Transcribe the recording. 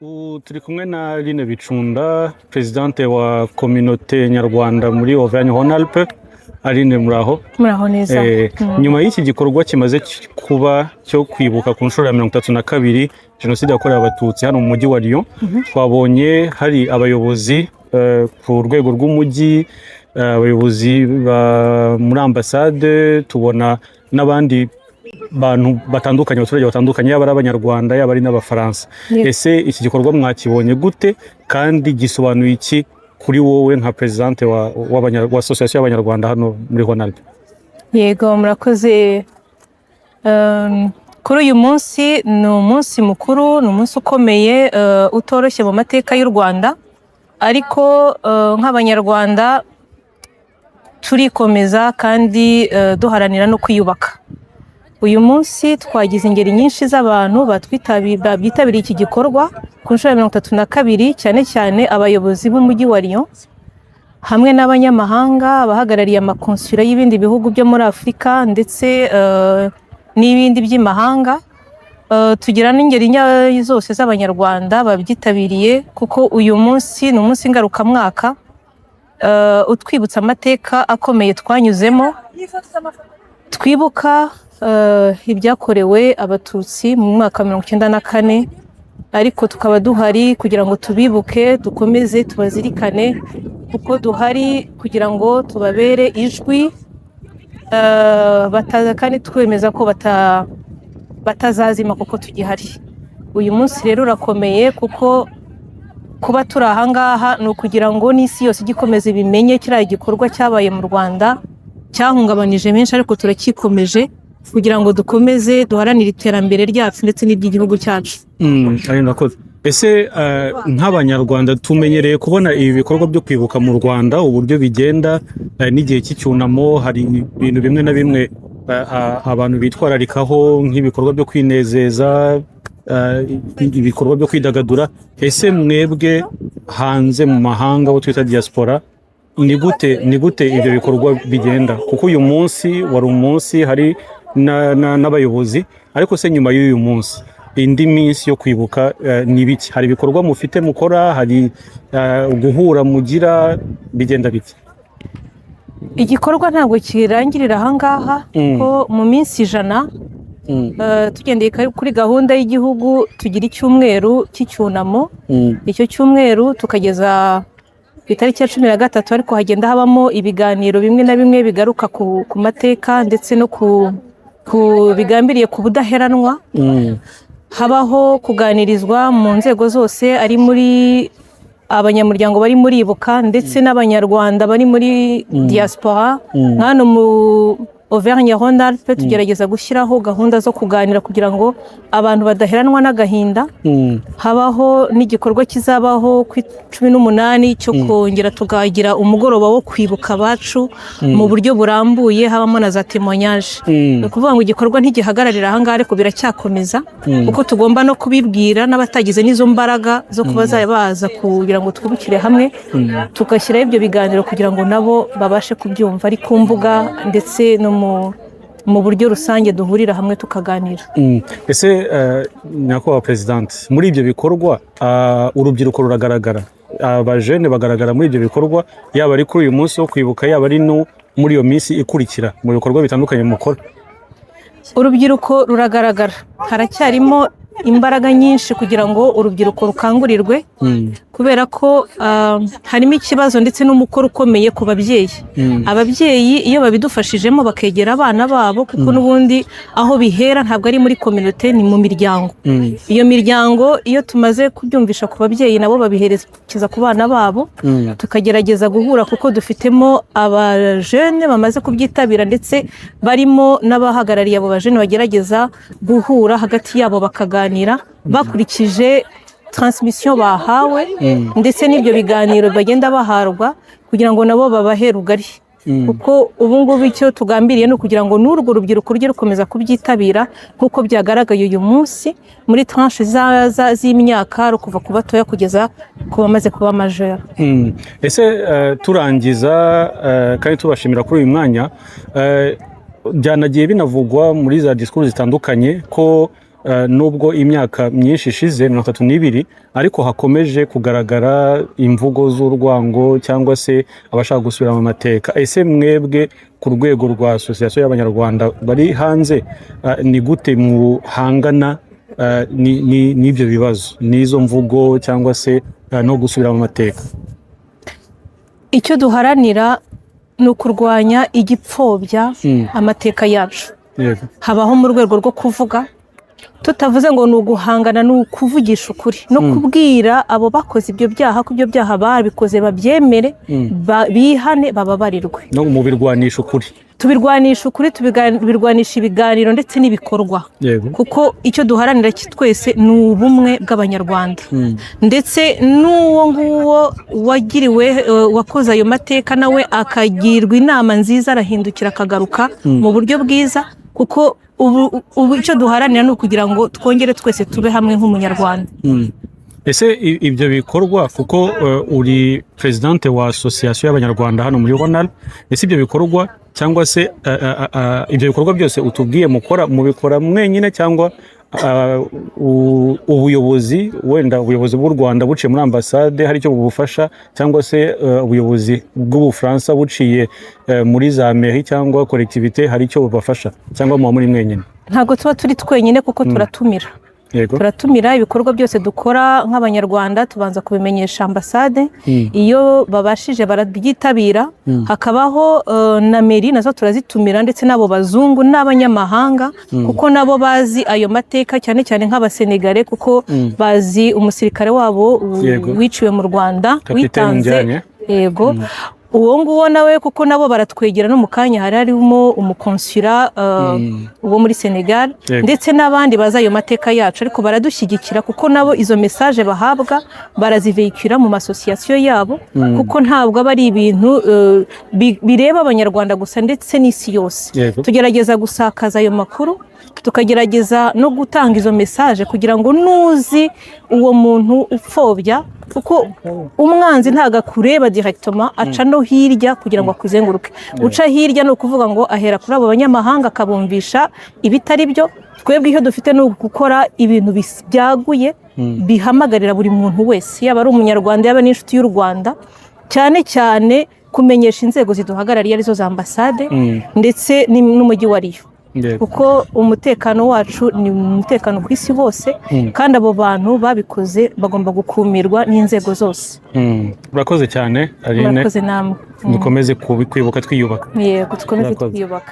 Ubu turi kumwe na Aline Bicunda, présidente wa communauté nyarwanda muri Auvergne Rhône-Alpes. Aline, muraho? Muraho neza. Nyuma y'iki gikorwa kimaze kuba cyo kwibuka ku nshuro ya 32 Jenoside yakorewe Abatutsi hano mu mujyi wa Lyon, twabonye hari abayobozi ku rwego rw'umujyi, abayobozi muri ambasade, tubona n'abandi bantu batandukanye, abaturage batandukanye, yaba ari Abanyarwanda, yaba ari n'Abafaransa. Ese iki gikorwa mwakibonye gute, kandi gisobanuye iki kuri wowe nka présidente wa association y'Abanyarwanda hano muri Rhône-Alpes? Yego, murakoze. Kuri uyu munsi ni umunsi mukuru, ni umunsi ukomeye, utoroshye mu mateka y'u Rwanda, ariko nk'Abanyarwanda turikomeza kandi duharanira no kwiyubaka. Uyu munsi twagize ingeri nyinshi z'abantu bitabiriye iki gikorwa ku nshuro ya 32, cyane cyane abayobozi b'umujyi wa Lyon hamwe n'abanyamahanga, abahagarariye amakonsula y'ibindi bihugu byo muri Afurika ndetse n'ibindi by'imahanga. Tugira n'ingeri zose z'Abanyarwanda babyitabiriye, kuko uyu munsi ni umunsi ngarukamwaka utwibutsa amateka akomeye twanyuzemo, twibuka ibyakorewe Abatutsi mu mwaka wa 94, ariko tukaba duhari kugira ngo tubibuke, dukomeze tubazirikane, kuko duhari kugira ngo tubabere ijwi kandi twemeza ko batazazima kuko tugihari. Uyu munsi rero urakomeye, kuko kuba turi ahangaha ni ukugira ngo n'isi yose ijye ikomeza ibimenye kiriya gikorwa cyabaye mu Rwanda, cyahungabanije benshi, ariko turacyikomeje kugira ngo dukomeze duharanire iterambere ryacu ndetse n'iry'igihugu cyacu. Ari nakoze. Ese nk'Abanyarwanda tumenyereye kubona ibi bikorwa byo kwibuka mu Rwanda, uburyo bigenda, n'igihe cy'icyunamo hari ibintu bimwe na bimwe abantu bitwararikaho, nk'ibikorwa byo kwinezeza, ibikorwa byo kwidagadura. Ese mwebwe hanze mu mahanga, abo twita diaspora, ni gute ibyo bikorwa bigenda? Kuko uyu munsi wari umunsi hari n'abayobozi, ariko se nyuma y'uyu munsi, indi minsi yo kwibuka, ni biki? Hari ibikorwa mufite mukora? Hari guhura mugira? Bigenda bite? Igikorwa ntabwo kirangirira ahangaha, ko mu minsi 100, tugendeye kuri gahunda y'igihugu, tugira icyumweru cy'icyunamo. Icyo cyumweru tukageza ku itariki ya 13, ariko hagenda habamo ibiganiro bimwe na bimwe bigaruka ku mateka ndetse no ku bigambiriye ku budaheranwa. Habaho kuganirizwa mu nzego zose, ari muri abanyamuryango bari muri Ibuka ndetse n'Abanyarwanda bari muri diaspora. Nka hano mu Auvergne Rhône-Alpes tugerageza gushyiraho gahunda zo kuganira kugira ngo abantu badaheranwa n'agahinda. Habaho n'igikorwa kizabaho ku 18 cyo kongera tukagira umugoroba wo kwibuka abacu mu buryo burambuye, habamo na za témoignages. Ni ukuvuga ngo igikorwa ntigihagararira ahangaha, ariko biracyakomeza, kuko tugomba no kubibwira n'abatagize n'izo mbaraga zo kuba baza kugira ngo twibukire hamwe, tugashyiraho ibyo biganiro kugira ngo nabo babashe kubyumva, ari ku mbuga ndetse no mu buryo rusange duhurira hamwe tukaganira. Ese nyakubahwa présidente, muri ibyo bikorwa urubyiruko ruragaragara, abajene bagaragara muri ibyo bikorwa, yaba ari kuri uyu munsi wo kwibuka, yaba ari no muri iyo minsi ikurikira, mu bikorwa bitandukanye mukora? Urubyiruko ruragaragara. Haracyarimo imbaraga nyinshi kugira ngo urubyiruko rukangurirwe, kubera ko harimo ikibazo ndetse n'umukoro ukomeye ku babyeyi. Ababyeyi iyo babidufashijemo bakegera abana babo, kuko n'ubundi aho bihera ntabwo ari muri communauté, ni mu miryango. Iyo miryango, iyo tumaze kubyumvisha ku babyeyi, nabo babiherekeza ku bana babo, tukagerageza guhura, kuko dufitemo abajene bamaze kubyitabira, ndetse barimo n'abahagarariye abo bajene, bagerageza guhura hagati yabo bakaganira bakurikije transmission bahawe ndetse n'ibyo biganiro bagenda bahabwa, kugira ngo nabo babahe rugari. Kuko ubu ngubu icyo tugambiriye ni ukugira ngo n'urwo rubyiruko rujye rukomeza kubyitabira nk'uko byagaragaye uyu munsi, muri tranche z'imyaka, kuva ku batoya kugeza ku bamaze kuba majeur. Ese turangiza, kandi tubashimira kuri uyu mwanya, byanagiye binavugwa muri za discours zitandukanye ko nubwo imyaka myinshi ishize, 32, ariko hakomeje kugaragara imvugo z'urwango cyangwa se abashaka gusubira mu mateka. Ese mwebwe ku rwego rwa association y'Abanyarwanda bari hanze, ni gute muhangana n'ibyo bibazo, n'izo mvugo cyangwa se no gusubira mu mateka? Icyo duharanira ni ukurwanya igipfobya amateka yacu. Habaho mu rwego rwo kuvuga, tutavuze ngo ni uguhangana, ni ukuvugisha ukuri no kubwira abo bakoze ibyo byaha ko ibyo byaha babikoze, babyemere, bihane, bababarirwe. No mu birwanisha ukuri. Tubirwanisha ukuri, tubirwanisha ibiganiro ndetse n'ibikorwa, kuko icyo duharanira twese ni ubumwe bw'Abanyarwanda, ndetse n'uwo nguwo wagiriwe, wakoze ayo mateka, nawe akagirwa inama nziza, arahindukira akagaruka mu buryo bwiza, kuko ubu icyo duharanira ni ukugira ngo twongere twese tube hamwe nk'Umunyarwanda. Ese ibyo bikorwa, kuko uri présidente wa association y'Abanyarwanda hano muri Rhône, ese ibyo bikorwa cyangwa se ibyo bikorwa byose utubwiye mukora, mubikora mwenyine cyangwa ubuyobozi, wenda ubuyobozi bw'u Rwanda buciye muri ambasade hari icyo bubufasha, cyangwa se ubuyobozi bw'Ubufaransa buciye muri za mairie cyangwa collectivité hari icyo bubafasha, cyangwa muba muri mwenyine? Ntabwo tuba turi twenyine, kuko turatumira. Turatumira. Ibikorwa byose dukora nk'Abanyarwanda tubanza kubimenyesha ambasade. Iyo babashije barabyitabira. Hakabaho na mairie, nazo turazitumira, ndetse n'abo bazungu n'abanyamahanga, kuko nabo bazi ayo mateka, cyane cyane nk'Abasenegare, kuko bazi umusirikare wabo wiciwe mu Rwanda, Kapiteni witanze. Ndiagne. Yego, uwo nguwo nawe, kuko nabo baratwegera. No mu kanya hari harimo umukonsula wo muri Senegal, ndetse n'abandi bazi ayo mateka yacu, ariko baradushyigikira kuko nabo izo message bahabwa barazivehicula mu ma association yabo, kuko ntabwo aba ari ibintu bireba Abanyarwanda gusa, ndetse n'isi yose. Tugerageza gusakaza ayo makuru, tukagerageza no gutanga izo message kugira ngo nuzi uwo muntu upfobya, kuko umwanzi ntabwo akureba directement, aca no hirya kugira ngo akuzenguruke. Uca hirya ni ukuvuga ngo ahera kuri abo banyamahanga akabumvisha ibitari byo. Twebwe icyo dufite ni ugukora ibintu byaguye, bihamagarira buri muntu wese, yaba ari Umunyarwanda, yaba n'inshuti y'u Rwanda, cyane cyane kumenyesha inzego ziduhagarariye, arizo za ambasade ndetse n'umujyi wa Lyon, kuko umutekano wacu ni umutekano ku isi hose, kandi abo bantu babikoze bagomba gukumirwa n'inzego zose. Urakoze cyane, Aline. Murakoze namwe. Dukomeze kwibuka twiyubaka. Yego, dukomeze Murakoze. twiyubaka.